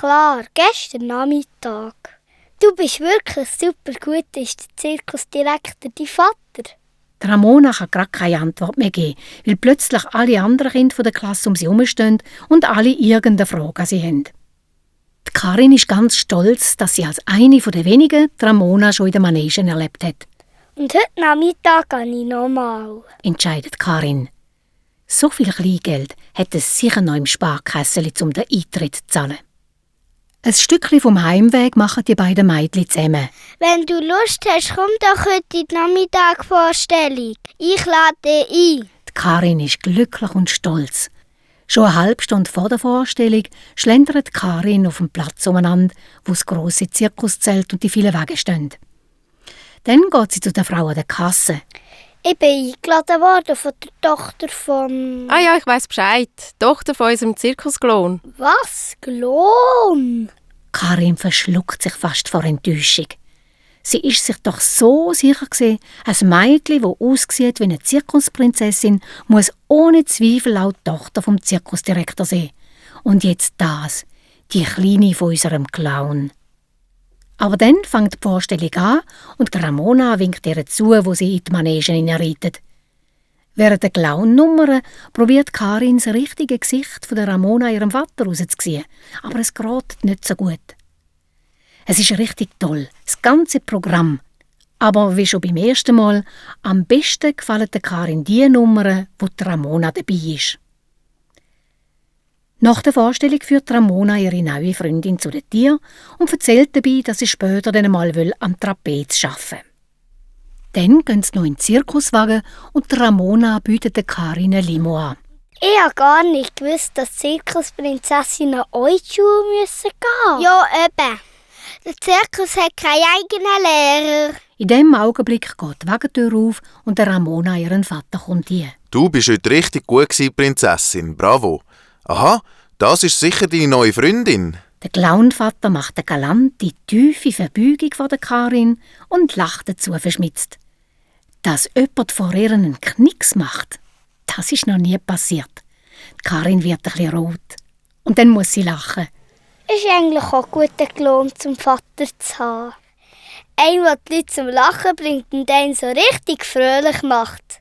klar, gestern Nachmittag. Du bist wirklich super gut, ist der Zirkusdirektor dein Vater? Ramona kann gerade keine Antwort mehr geben, weil plötzlich alle anderen Kinder der Klasse um sie herumstehen und alle irgendeine Frage an sie haben. Die Karin ist ganz stolz, dass sie als eine der wenigen die Ramona schon in der Manege erlebt hat. Und heute Nachmittag gehe ich nochmal, entscheidet Karin. So viel Kleingeld hat es sicher noch im Sparkasseli, um den Eintritt zu zahlen. Ein Stückchen vom Heimweg machen die beiden Mädchen zusammen. Wenn du Lust hast, komm doch heute in die Nachmittagvorstellung. Ich lade dich ein. Die Karin ist glücklich und stolz. Schon eine halbe Stunde vor der Vorstellung schlendert Karin auf dem Platz umeinander, wo das grosse Zirkuszelt und die vielen Wagen stehen. Dann geht sie zu der Frau an der Kasse. Ich bin eingeladen worden von der Tochter von... Ah ja, ich weiss Bescheid. Die Tochter von unserem Zirkusklon. Was? Klon? Karin verschluckt sich fast vor Enttäuschung. Sie ist sich doch so sicher gewesen, ein Mädchen, das aussieht wie eine Zirkusprinzessin, muss ohne Zweifel auch die Tochter vom Zirkusdirektor sein. Und jetzt das, die Kleine von unserem Clown. Aber dann fängt die Vorstellung an und Ramona winkt ihr zu, wo sie in die Manege hineinreitet. Während der Clown-Nummer probiert Karin das richtige Gesicht von der Ramona ihrem Vater rauszuziehen, aber es geht nicht so gut. Es ist richtig toll, das ganze Programm. Aber wie schon beim ersten Mal, am besten gefallen der Karin die Nummern, wo die Ramona dabei ist. Nach der Vorstellung führt Ramona ihre neue Freundin zu den Tieren und erzählt dabei, dass sie später dann einmal am Trapez arbeiten will. Dann gehen sie noch in den Zirkuswagen und Ramona bietet der Karin ein Limo an. Ich habe gar nicht gewusst, dass Zirkusprinzessinnen auch in die Schule gehen müssen. Ja, eben. Der Zirkus hat keinen eigenen Lehrer. In diesem Augenblick geht die Wagentür auf und der Ramona ihren Vater kommt hin. Du bist heute richtig gut gewesen, Prinzessin. Bravo. Aha, das ist sicher deine neue Freundin. Der Clownvater macht eine galante, tiefe Verbeugung vor der Karin und lacht dazu verschmitzt. Dass jemand vor ihr einen Knicks macht, das ist noch nie passiert. Die Karin wird ein bisschen rot. Und dann muss sie lachen. Ist eigentlich auch gut, einen Klon zum Vater zu haben. Einer, der die Leute zum Lachen bringt und einen so richtig fröhlich macht.